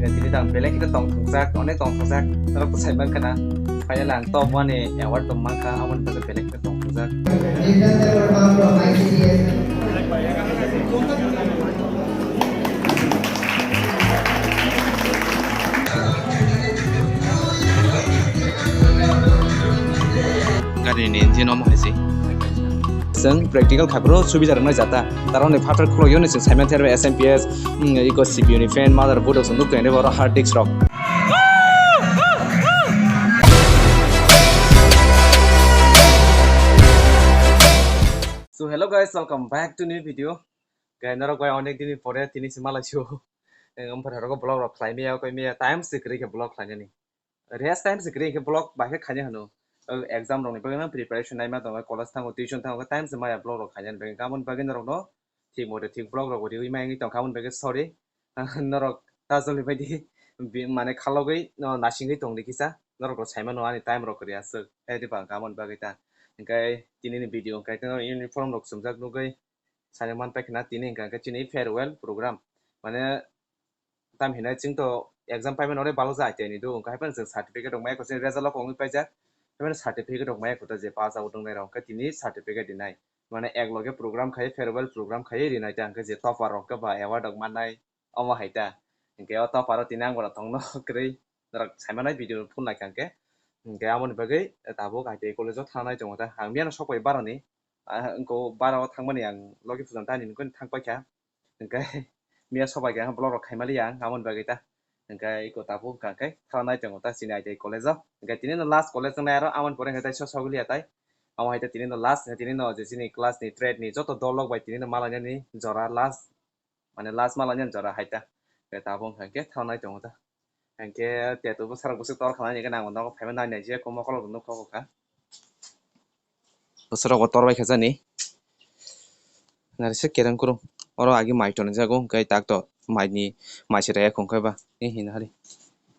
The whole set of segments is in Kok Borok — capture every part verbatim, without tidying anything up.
Tini tang belai kheno tong thungjak, onek tong thungjak, norok bwsai mankha na. Finally ang top one ni award tong mankha, aboni bagwi belai kheno tong thungjak. Gari ni engine omo hai se. Chwng practical khaphuru subida rwnai jata. Taroni phatar khulogwi hwnwi chwng saiman therbai S M P S, mm, iko C P U ni fan, motherboard chwng nuktongo oro hard disk rok. So hello guys, welcome back to new video. Guys, norok bai onek din ni pore tini se malai sio. Ang umphar rogo vlog rok khlai maya, koi maya, time se kwrwi khe vlog khlainani. Rest time se kwrwi khe vlog bai khe khaina hwno. O exam rokni bagwi no preparation naima tongo, college thango, tuition thango, time se maya vlog rok khainani bagwi. Aboni bagwi norokno thik mote thik vlog rok bo riwi maya wngwi tongkha, aboni bagwi sorry. Norok ta choli bai di, bi-, mane khalogwi no nasingwi tongdi kisa. Norok rok saimano ani time rok kwrwi aswk. Hai di ba wngkha aboni bagwi ta. Hwnkhe tini ni video hwnkhe norok uniform rok chumjak nugwi saimano manpai khna tini hwnkha hwnkhe chini farewell program. Mane tam hinai chwng to exam paimani ore balo ja aiteni do, wngkha hai phano chwng certificate rok maya kho, chini result o kok wngwi paijak, hai phano certificate rok maya kho ta je pass out wngnai rok, wngkha tini certificate rinai, mane ek loge program khai, farewell program khai rinai ta, hwnkhe je topper rok khe ba award rok mannai, omo hai ta, hwnkhe o topper o tini ang bono tongno kwrwi norok saimanai video phone naikha hwnkhe, hwnkhe aboni bagwi tabuk I T I college o thangnai tongo ta, ang miyano sok bai barani, ah, wngkha o bara o thangmani ang logi puja tani nungkhe thang paikha. Hwnkhe miya sobai khe vlog rok khaimaliya ang, aboni bagwi ta. Hwnkhe iko tabuk hwnkha khe thangnai tongo ta chini I T I college o. Hwnkhe tini no last college wngnai aro, aboni pore hwnkhe tai so sogwliya tai. Amo hai ta tini no last, tini no je chini class ni trade ni joto dol rok bai tini no malainani jora last, mane last malainani jora hai ta. Hwnkhe tabuk hwnkha khe thangnai tongo ta. Hwnkhe tattoo bwsarok bwswk tor khanai hwnkhe nang nogo phaima nai nai je, mokol rok nukha kha. Bwsarok bo tor bai kha jani. Nari se kereng kuru. Oro agi mai tonjak o, hwnkhe tak to mai ni, mai se raya khong khe ba. Ni hin hari.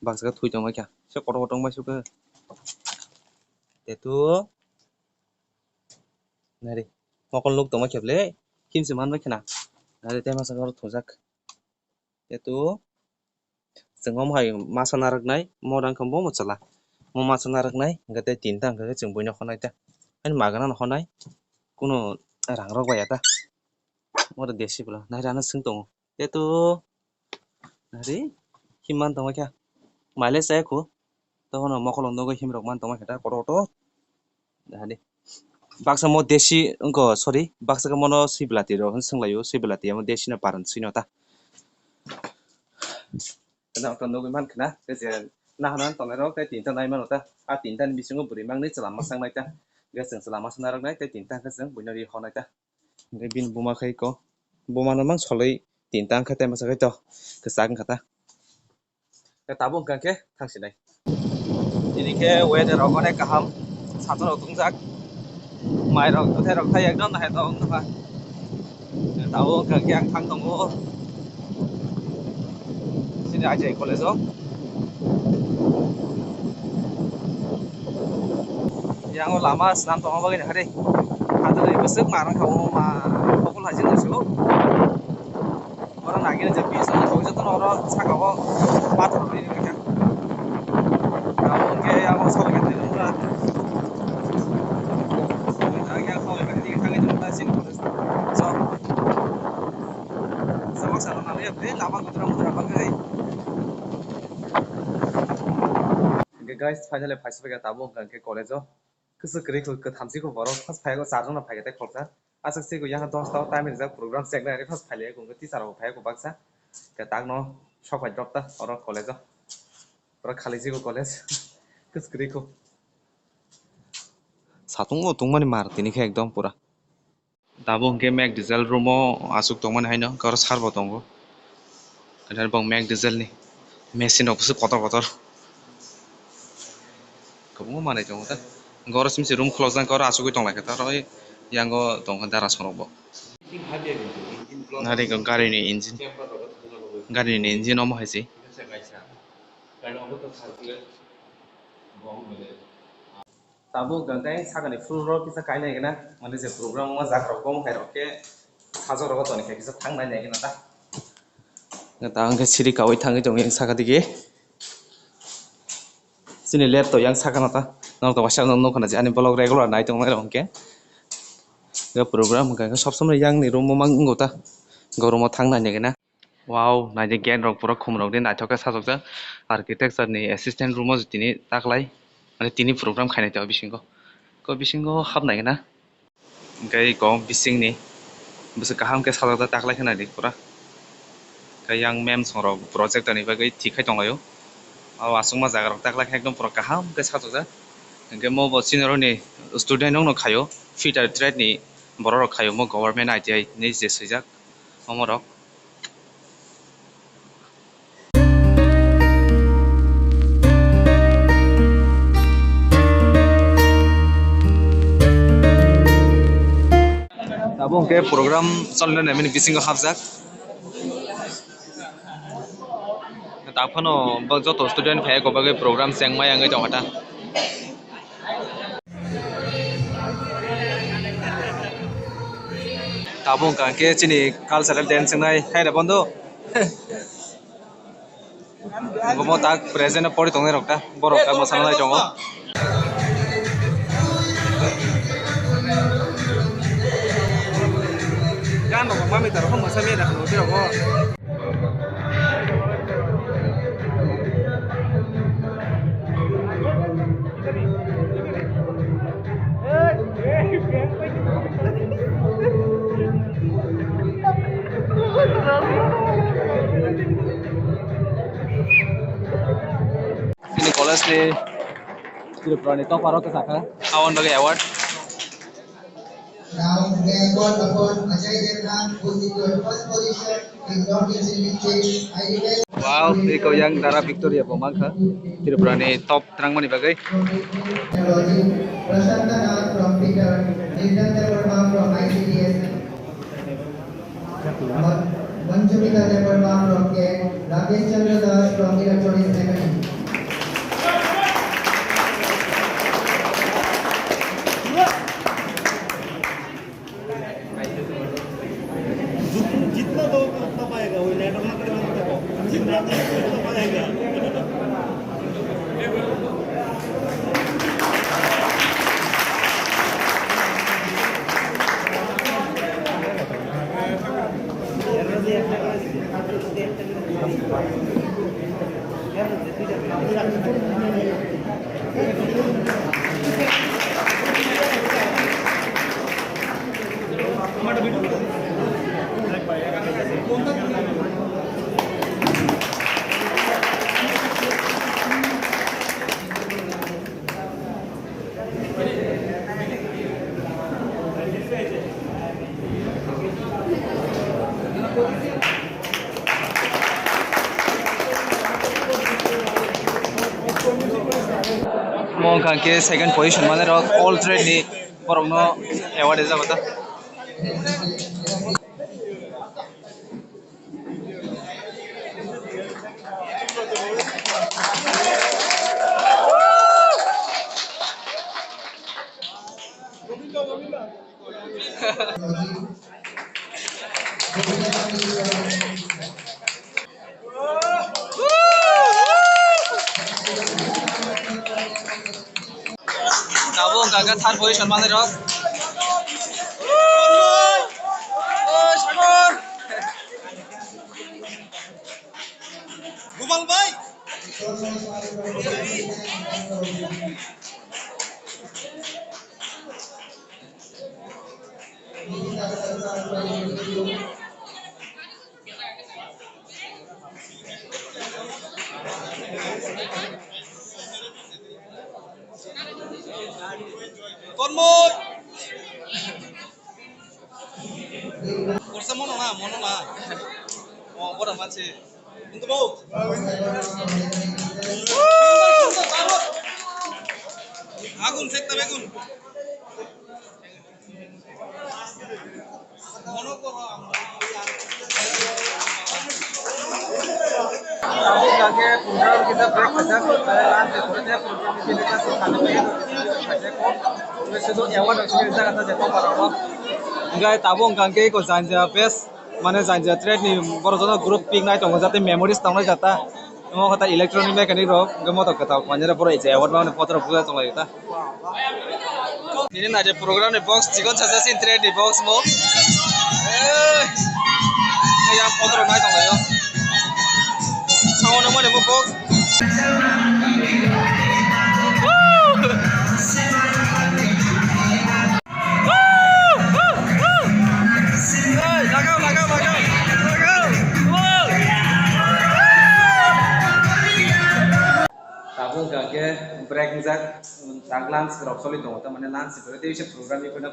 Baksa khe thui tong bai kha. Se kotor kotor bai sukhe. Tattoo. Nari. Mokol nuk tong bai khe ble. Him se man bai khna. Nari tei masa oro thungjak. Tattoo. Chwng omo hai masa narwknai, mo rang khe bo mo chwla. Mo masa narwknai, hwnkhe tei tinta hwnkhe chwng buino honai ta. Ani magana no honai, kuno rang rok bai ya ta. Mo desi bwla, nai rano swng tongo. Tattoo, nari, him man tongma khe. Maile chaya khu, tobono mokolo nugwi him rok man tongma khe ta kotor kotor. Hani. Baksa mo desi, wngkha, sorry, baksa khe mono swi belati rok hwn swnglaio, swi belati amo desi no paran swi no ta. Tei nokto nugwi mankha na, tei je nahana tongnai rok tei tinta nai mano ta. A tinta ni bisingo bwrwi mangni chwla mwsang nai ta. Hwnkhe chwng chwla mwsang narwknai tei tinta hwnkhe chwng buino ri honai ta. Hwnkhe bini buma khai ko, buma no mang solwi tinta wngkha tei masa khai to kwchak wngkha ta. Khe tabuk hwnkha khe thangsinai. Tini khe weather rok onek kaham, satung rok tungjak, mai rok bwthai rok thai ekdom nahai tongo wngkha. Tabuk hwnkha khe ang thang tongo chini I T I college o. Yang o lama swnam tongma bagwi nahari. Hadwlwi bwswk ma rwngkha o ma bokol hai se nang sio. Oro nagini je bridge o thok jotono oro saka o pathor rwi rwkha. Abo hwnkhe abo sogwi twi rwkha. Sogwi thangwi thangwi thangwi thangwi thangwi chini college o. So, sama sana nang ya bre lama kutra mutra bagwi. Hwnkhe guys, finally phaisokya tabuk hwnkha hwnkhe college o. Kwchwk kwrwi kho, kwtham si kho borok, first phaiyago charjak no phaikha tei khoroksa. Aswk si kho yang dosta o time rijak program check nai first phailaikha, teacher rok phaiya kho baksa. Khe takno sok phai drop ta oro college o. Oro khali si kho college. Kwchwk kwrwi kho. Satung bo tungmani mar tini khe ekdom pura. Tabuk hwnkhe Mac Diesel room o aswk tongmani haino, hwnkhe oro sir bo tongo. Kwthar bo Mac Diesel ni machine rok bwswk kotor kotor. Kwbangma manwi tongo ta. Hwnkhe oro simi se room khulokjak, hwnkhe oro achugwi tonglaikha ta, oro yango tongkha dara songrok bo. Nari hwnkhe gari ni engine, gari ni engine omo hai se. Tabuk hwnkhe sakani floor o kisa kainai gana, mane je program o jak rok bo hai rok khe sajak rok toni khe kisa thang nai nai gana ta. Ta hwnkhe siri kawi thangwi tongo yang saka digi. Chini lab to yang saka no ta. Norok to waisa no nukha na je ani vlog regular nai tongnai rok hwnkhe. Ga program hwnkha khe sob somoi yang ni room o mang wngo ta. Ga room o thang nai nai na. Wow, nai je gate rok pura khum rok de naithok khe sajokjak. Architecture ni assistant room o tini taklai. Mane tini program khainai to bisingo. Ko bisingo hap nai na. Hwnkhe eko bisingni bwswk kaham khe sajokjak taklai khwna di pura. Hwnkhe yang mem songrok projector ni bagwi thik khai tonglaio. O aswkma jaga rok taklai khe ekdom pura kaham khe sajokjak. Hwnkhe mo bo senior ni student rok no khaio, fitter trade ni borok rok khaio, mo government I T I ni je swijak omo rok. Abo hwnkhe program cholna naimani bisingo hapjak. Taphano bo joto student phai eko bagwi program chengmai wngwi tongkha ta. Tabuk hwnkha khe chini cultural dance wngnai, hai da bondo. Omo tak present o pori tongnai rok ta, borok ta mwsana nai tongo. Gan rok mami ta rok mwsa mi da khwlai rok. Chini college ni Tripura ni topper o kwchakha. Aboni bagwi award. Now, we are called upon Ajay Devgan, who secured first position in North East Unit Chase. I request Wow, eko yang Dara Victoria bo mankha Tripura ni top twrwngmani bagwi. Technology, Prashanta Nath from fitter, Nirdan Debbarma from I C D S, Man-, Manjumita Debbarma from K, Rakesh Chandra Das from Electronics Mechanic. जितना दो उतना पाएगा, वही नेटवर्क ना करेगा, जितना दो उतना पाएगा। Mo wngkha khe second position manai rok all trade ni borok no award rijak ta. Tabuk hwnkha khe third position manwi rok. Gopal bhai. Kormo. Korsa mono na, mono na. Oh, bora manse. Agun sekta begun. Tabuk hwnkha khe program kisa break khaijak, lunch ni pore khe program ni telecast khaijak. Sudu award rok sini jaga ta je topper rok. Hwnkhe tabuk hwnkha khe eko janja best. Mane jang jang trade ni borok joto group pik nai tongo, jate memories tongnai jata. Omo khe ta electronic mechanic rok, hwnkhe motor kwtal khlainai rok, borok je award mani photo rok bujak tonglai ta. Nini naidi program ni box chikon chacha sin trade ni box mo. Eh, yang photo rok nai tonglai o. Sao no mani mo box. Tabuk hwnkha khe break wngjak, tak lunch rok choli tongo, tamani lunch ni pore tei program ni phano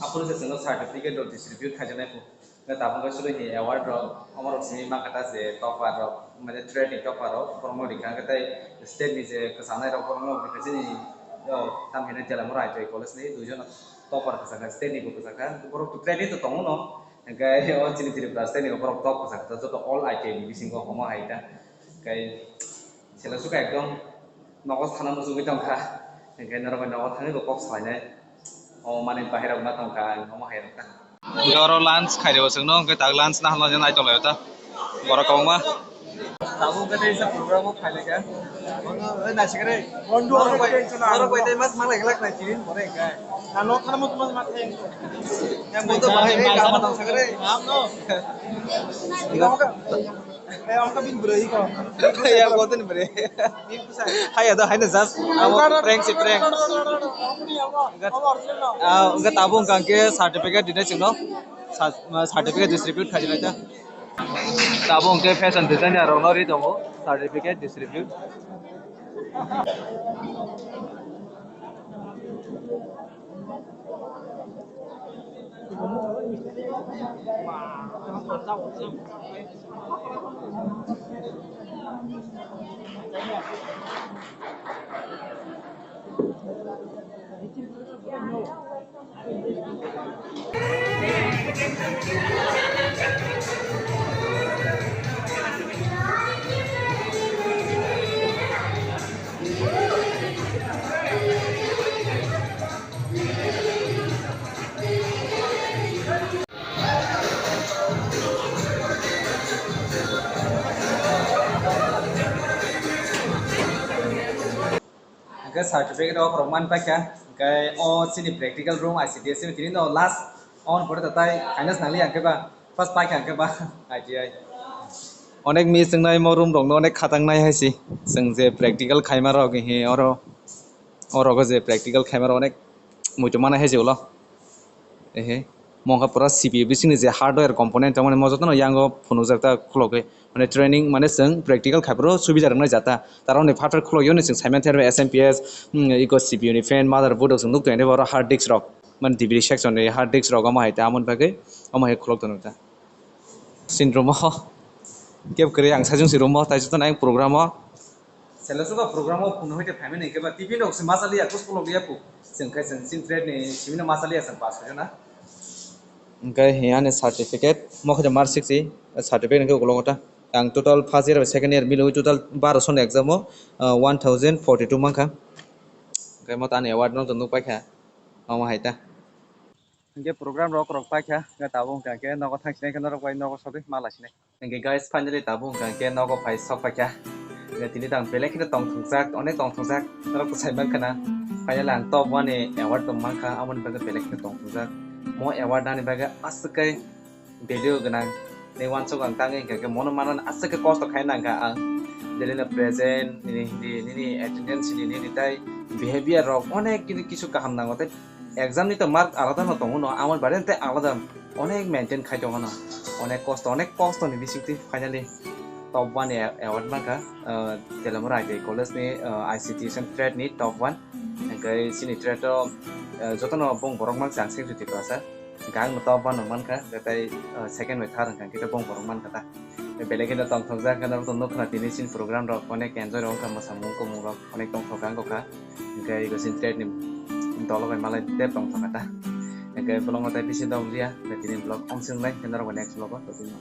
aphuru se chwngno certificate rok distribute khaijaknai. Hwnkhe tabuk khe chwlwi ni award rok, omo rok simi mankha ta je topper rok, mane trade ni topper rok, borokno rikha hwnkhe tei state ni je kwchanai rok, borokno rikha chini, o, tam hino Telamura I T I college ni duijon topper kwchakha, state ni bo kwchakha, borok to trade ni to tongo no, hwnkhe o chini Tripura state ni borok top kwchakha, joto all I T I ni bisingo omo hai ta, hwnkhe sela suka ekdom nogo thana muchungwi tongkha, hwnkhe norok bai nogo thangwi bo kok salainai, o manwi bahai rok ma tongkha, omo hai rok ta. Hwnkhe oro lunch khaireo chwngno, hwnkhe tak lunch nahal nai tonglaio ta borok kwbangma. Tabuk hwnkhe teisa program o phailaikha. Oi, naisik re. Borok bai, borok bai tei mas malai glak nai tini, borok hwnkhe. Ano thana mo mas mas. Yang boto bahai, eh, gama tong sakre. Yang boto ni bre. Haya da, haina just abo prank si prank. Ah, hwnkhe tabuk hwnkha hwnkhe certificate dinai chwngno. Sa-, certificate distribute khaijak ta. Tabuk hwnkhe fashion designer rokno ri tongo certificate distribute. Hwnkhe certificate rok rok man paikha, hwnkhe o chini practical room I C D S ni tini no last on pore ta tai kaina snangli hwnkhe ba first paikha hwnkhe ba I T I. Onek miss wngnai mo room rokno onek khatangnai hai se chwng je practical khaima rok he oro. O rogo je practical khaima rok onek muitu mana hai se ulo. Ehe. Mongkha pura C P U bisingni je hardware component tongmani mo jotono yango phunukjak ta khulogwi. Mane training mane chwng practical khai phuru subida rwnai jata. Taroni phatar khulogwi hwnwi chwng saiman therbai S M P S, hmm, eko C P U ni fan, motherboard rok chwng nuk tongya oro hard disk rok. Mane D V D section ni hard disk rok omo hai ta amoni bagwi omo hai khulok tongo ta. Sin room o kebo kwrwi ang sajung si room o tai jotono ayang program o. Selo suka program o phone hoite phaimani hwnkhe ba T V nok se masa liya kus kolok liya pu. Chwng khai chwng sin trade ni simino masa liya chwng pass hoyo na. Hwnkhe he ani certificate mo khe mark six si certificate hwnkhe ukolog ta. Ang total first year bai second year milwi total baro soni exam o, ah, one thousand forty two mankha. Hwnkhe mo tani award no nuk paikha. Omo hai ta. Hwnkhe program rok rok paikha, hwnkhe tabuk hwnkha hwnkhe nogo thang sinai khe norok bai nogo sogwi ma lai sinai. Hwnkhe guys, finally tabuk hwnkha hwnkhe nogo phai sok paikha. Hwnkhe tini tang belai kheno tong thungjak, onek tong thungjak, norok to sai mankha na. Finally ang top one ni award tong mankha, aboni bagwi belai kheno tong thungjak. Mo award nani bagwi aswk kai value gwnang. Ni wansuk ang tangwi hwnkha hwnkhe mono manani aswk khe kosto khai nangkha ang. Daily no present, nini hindi, nini attendance, nini, nini tai behavior rok onek kini kisu kaham nango tei exam ni to mark alada no tongo no, amoni bare tei alada onek maintain khai tongo no, onek kosto, onek kosto ni bising twi finally top one award mankha, ah, Telamura I T I college ni, ah, I C T section trade ni top one, hwnkhe chini trade o, ah, jotono bung borok mankha ang sing juti klasa, hwnkhe ang no top one no mankha, tei, ah, second bai third hwnkha hwnkhe bung borok mankha ta. Belai kheno tongthokjak, hwnkhe norok to nukha tini chini program rok, onek enjoy rok wngkha, mwsamung wngkha, mung rok onek tongthok wngkha, hwnkhe ego chini trade ni dolo bai malai tei tongthok kha ta, hwnkhe bolong o tai bisi dong liya, hwnkhe tini vlog ong sing lai, hwnkhe norok bai next vlog o totino.